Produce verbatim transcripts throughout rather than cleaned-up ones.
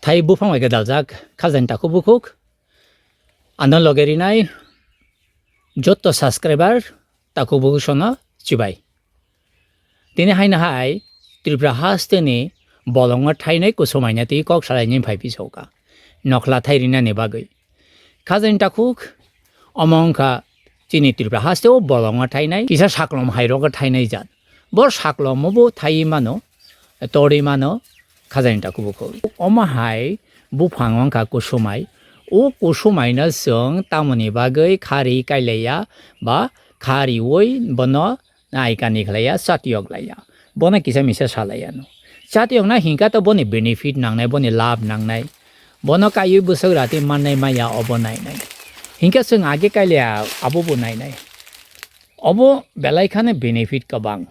Thai buphang bai khe daljak khajani takhuk bukhuk. Ano loge rinai jotto subscriber takhuk bukhuk sono chibai. Tini haino hai Tripura hasteni bolongo thainai kusumaina tei kok salaini phai pisoka. Nokhla thai rinani bagwi. Khajani takhuk omo wngkha chini Tripura hasteo bolongo thainai kisa saklom hairogo thainai jat. Bo saklomo bo thaiwi mano, torwi mano, khajani takhuk bukhuk. Omo hai buphang wngkha kusumai. O kusumaino chwng tamoni bagwi khari kailaiya ba khariwi bono naikani khlaiya, chatiyok laiya. Bono kisa misa salaiya no. Chatiyok na hinkha to boni benefit nangnai, boni labh nangnai. Bono kaiwi bwswk rati mannai maya obo nainai. Hinkhe chwng age kailaiya abo bo nainai. Obo belai khano benefit kwbang.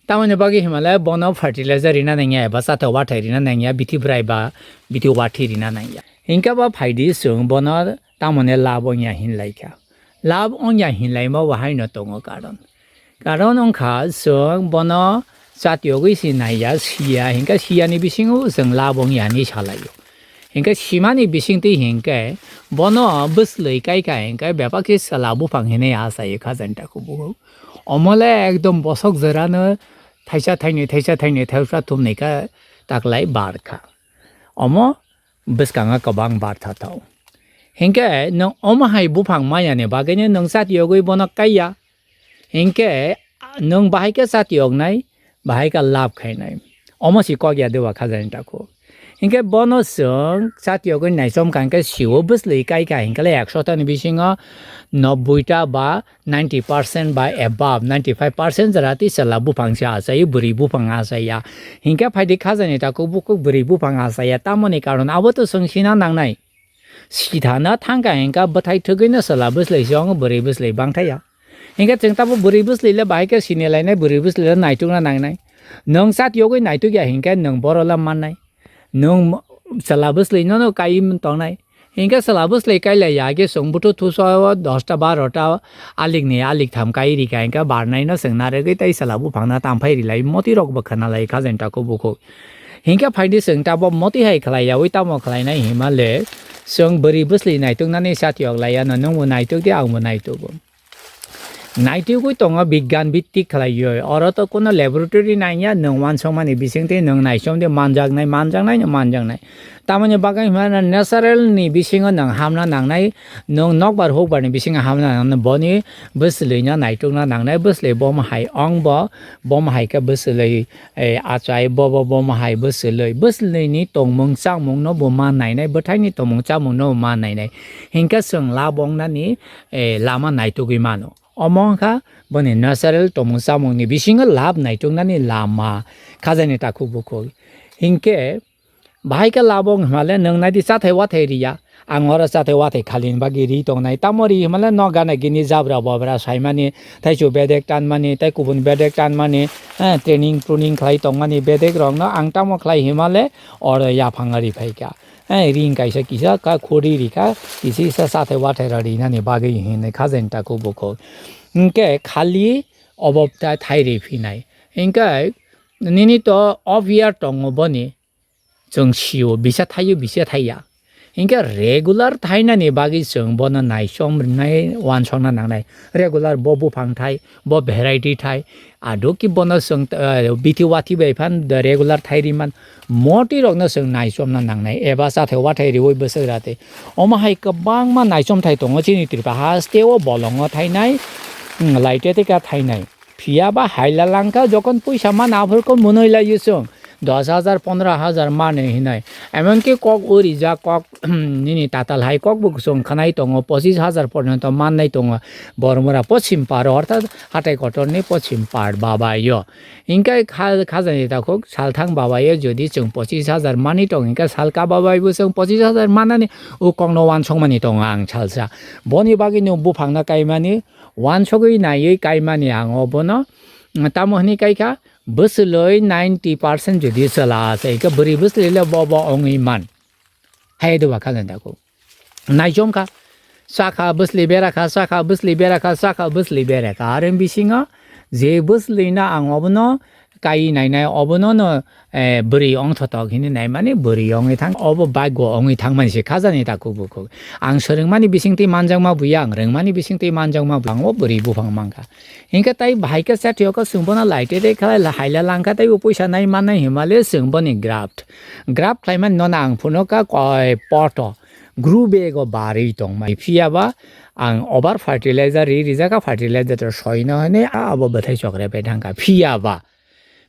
Tamoni bagwi himale bono fertilizer rina nangya eba chathok wathai rina nangya, bithi bwrai ba bithi wathi rina nangya. Hinkhe ba phaidi chwng bono tamoni labh wngya hinlaikha. Labh wngya hinlaima bo haino tongo karon. Karon wngkha chwng bono chatiyogwi si naiya, siya, hinkhe siyani bisingo chwng labh wngya hinwi salaio. Hinkhe simani bisingtwi hinkhe bono bwslwi kaikha hinkhe bebak khe chwla buphang hinwi achaio khajani takhuk bukhuk. Omole ekdom bosok jerano thaisa thainwi, thaisa thainwi, thaisa thumni kha taklai bar kha. Omo bwskango kwbang bar thathao. Hinkhe nwng omo hai buphang mayani bagwino nwng chatiyogwi bono kaiya. Hinkhe nwng bahai khe chatiyoknai, bahai khe labh khainai. Omo si kok ya deba khajani takhuk. Hinkhe bono chwng chatiyogwi naichomkha hinkhe sio bwslwi kaikha hinkhe le ekshotani bisingo nobboita ba ninety percent ba above, ninety five percent jora tei chwla buphang se achai, bwrwi buphang achaiya. Hinkhe phaidi khajani takhuk bukhuk bwrwi buphang achaiya. Tamoni karon abo to chwng sina nangnai. Sithana thangkha hinkha bwthai thwgwino chwla bwslai se wngo bwrwi bwslai bangthaiya. Hinkhe chwng tabo bwrwi bwslai le bahai khe sini lainai, bwrwi bwslai le naitukna nangnai. Nwng chatiyogwi naitukya hinkhe nwng boro le mannai. Nwng mo-, chwla bwslai nono kaiwi tongnai. Hinkhe chwla bwslai kailaiya khe chwng buthu thuso dosta barota alikni aliktham kai rikha hinkhe barnaino chwng narwgwi tei chwla buphangno tamphai rilai motirokbo khwnalai khajani takhuk bukhuk. Hinkhe phaidi chwng tabo moti hai khlai yaui tamo khlainai hima le chwng bwrwi bwslwi naituknani satiyok laiya no, nwngbo naituk di, angbo naitugo. Naitugwi tongo bigyan bittik khlaiwi. Oro to kuno laboratory nangya, nwng wansokmani bisingtwi nwng naichomdi manjaknai, manjaknai no manjaknai. Tamoni bagwi hwnba natural ni bisingo nwng hamna nangnai, nwng nokbar hukbar ni bisingo hamna nangnai, boni bwslwi no naitukna nangnai, bwslwi bomo hai ongbo, bomo hai khe bwslwi eh, achai bobo bomo hai bwswlwi, bwswlwini tongmung chamungno bo ma nainai, bwthaini tongmung chamungno bo ma nainai. Hinkhe chwng labh wngnani, eh, lama naitugwi mano. Omo wngkha boni natural tongmung chamungni bisingo labh naituknani lama khajani takhuk bukhuk. Hinkhe bahai khe labh wng hwnmale nwng naidi chathai wathai riya. Ang oro chathai wathai khalini bagwi ri tongnai. Tamo ri hwnmale nok gana gini jabra bobra saimani, taichu bedek tanmani, tei kubun bedek tanmani, eh, training pruning khlai tongmani bedek rokno ang tamo khlai hwnmale oro yaphang ri phaikha. Eh, ring kaisa kisa kha khuri rikha, kisa kisa chathai wathai rok rinani bagwi hinwi khajani takhuk bukhuk. Hinkhe khali obo ta thai ri phinai. Hinkhe nini to off year tongo boni. Chwng sio, bisa thaio, bisa thaiya. Hinkhe regular thainani bagwi chwng bono naichom rwnai, wansokna nangnai. Regular bo buphang thai, bo variety thai. Ado ki bono chwng, eh, bithi wathi bai phan the regular thai riman. Moti rokno chwng naichomna nangnai. Eba chathai wathai riwi bwswk rate. Omo hai kwbangma naichom thai tongo chini Tripura haste o bolongo thainai, hmm, laite teka thainai. Phiya ba haila langkha, jokon puisa mana aphuru khe mwnwi lai chwng dos hajar, pondro hajar mani hinai. Emonki kok o rijak, kok nini tatal hai kok bo chwng khwnai tongo, pochis hajar porjonto mannai tongo. Bormura pochim paro, orthat hatai kotorni pochim par babayo. Hinkhe kha-, khajani takhuk salthang babayo jodi chwng pochis hajar mani tong hinkhe salka babai bo chwng pochis hajar manani o kokno wansokmani tongo ang salsa. Boni bagwino buphangno kaimani wansogwi naiwi kaimani ang obono, mm, tamo hwnwi kaikha, bwswlwi ninety percent jodi chwla se, eke bwrwi bwswlwi le bo bo wngwi man. Hai doba kha jani takhuk. Naichom kha, chakha bwswlwi bera kha, chakha bwswlwi bera kha, chakha bwswlwi bera kha. Are bisingo je bwswlwino ang obono kai nainai obono no, eh, bwrwi ongthotok hinwi naimani bwrwi ongwi thang, obo baggo ongwi thangmani se khajani takhuk bukhuk. Ang swrwngmani bisingtwi manjakma buya, ang rwngmani bisingtwi manjakma buya, ang o bwrwi buphang mankha. Hinkhe tai bahai khe chatiyok chwng bono laite de khlai la-, haila langkha, tei o puisa nai mannai himale chwng boni graft. Graft khlaimani nono ang phunukha koi poto. Gru bego barwi tongmani. Phiya ba ang over fertilizer ri rijak kha, fertilizer to soino hwnwi a abo bwthai chokre bai thangkha. Phiya ba,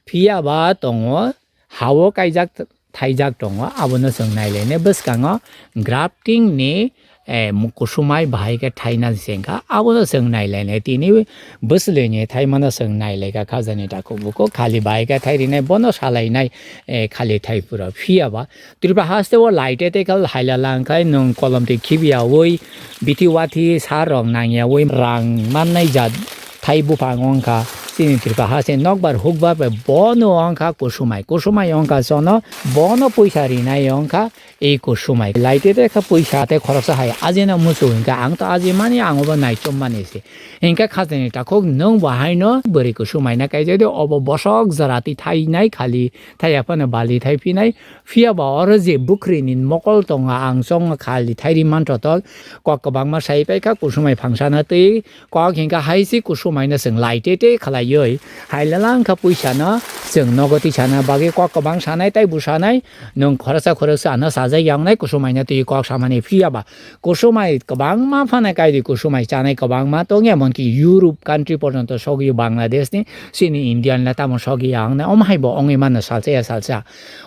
phiya ba tongo, ha-o kaijak thaijak tongo, abono chwng nailainai. Bwskango grafting ni, eh, mu-, kusumai bahai khe thaina se wngkha, abono chwng nailainai. Tini bwswlwini thaimano chwng nailaikha khajani takhuk bukhuk, khali bahai khe thairinai, bono salainai, eh, khali thai phuru. Phiya ba Tripura haste o laite tei kal haila langkhai nwng kolom twi khibiyaui, bithi wathi sar rok nangyaui rang mannai jat thai buphang wngkha. Chini Tripura haste nokbar hukbar bai bono wngkha kusumai, kusumai wngkha sono, bono puisa rinai wngkha e kusumai. Laite tei kha puisa tei khoroksa hai ajina muchung hinkha, ang to ajimani, ang obo naichomani se. Hinkhe khajani takhuk nwng bo haino bwrwi kusumaina kaijadi, obo bosok jora twi thainai khali thaiya phano bali thai phinai. Phiya ba oro je bwkhrini mokol tongo, ang chongma khali thairi manthotok, kok kwbangma sai paikha, kusumai phangsano twi kok hinkha hai se kusumaino chwng laite tei khlaiwi. Hailala wngkha puisano chwng nogo tisana bagwi kok kwbang sanai tei bwsanai, nwng khoroksa khoroksa ano sajak ya wngnai kusumaino twi kok samani. Phiya ba kusumai kwbangma phano kaidi, kusumai chanai kwbangma tong, emonki Europe country porjonto sogwi, Bangladesh ni, chini India ni tamo sogwi ya wngnai, omo hai bo wngwi mano salsa ya salsa.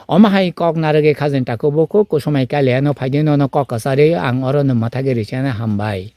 Omo hai kok narwgwi khajani takhuk bukhuk, kusumai kaliano phaidi nono kok kwcharwi ang oro no mwthagwi rwchana hambai.